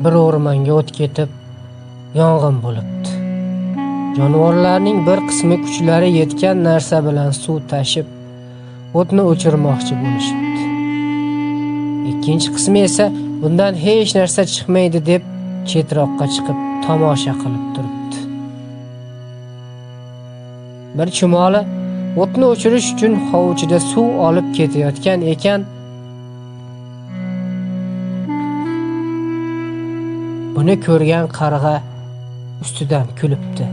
Bir o'rmonga o't ketib, yong'in bo'libdi. Jonivorlarning bir qismi kuchlari yetgan narsa bilan suv tashib, o'tni o'chirmoqchi bo'lishibdi. Ikkinchi qismi esa bundan hech narsa chiqmaydi deb chetroqqa chiqib tomosha qilib turibdi. Bir chumoli o'tni o'chirish uchun hovuchida suv olib ketayotgan ekan. Buni ko'rgan qarg'a ustidan kulibdi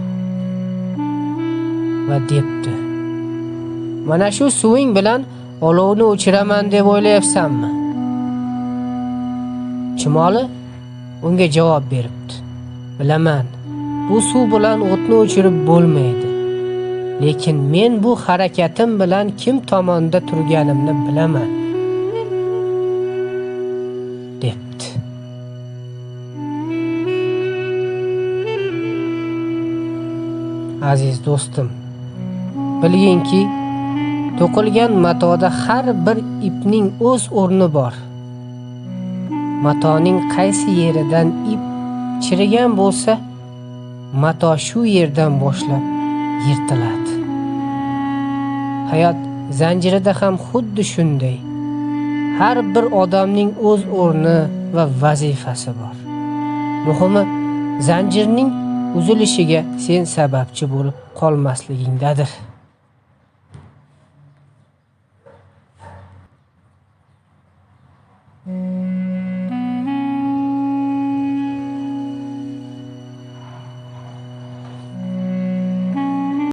va debdi: "Mana shu suving bilan olovni o'chiraman deb o'ylayapsanmi?" Chumoli unga javob beribdi: "Bilaman, bu suv bilan o'tni o'chirib bo'lmaydi. Lekin men bu harakatim bilan kim tomonda turganimni bilaman", debdi. Aziz do'stim, bilginki, to'qilgan matoda har bir ipning o'z o'rni bor. Matoning qaysi yeridan ip chirigan bo'lsa, mato shu yerdan boshlab yirtiladi. Hayot zanjirida ham xuddi shunday. Har bir odamning o'z o'rni va vazifasi bor. Muhimi, zanjirning uzilishiga sen sababchi bo'lib qolmasligingdadir.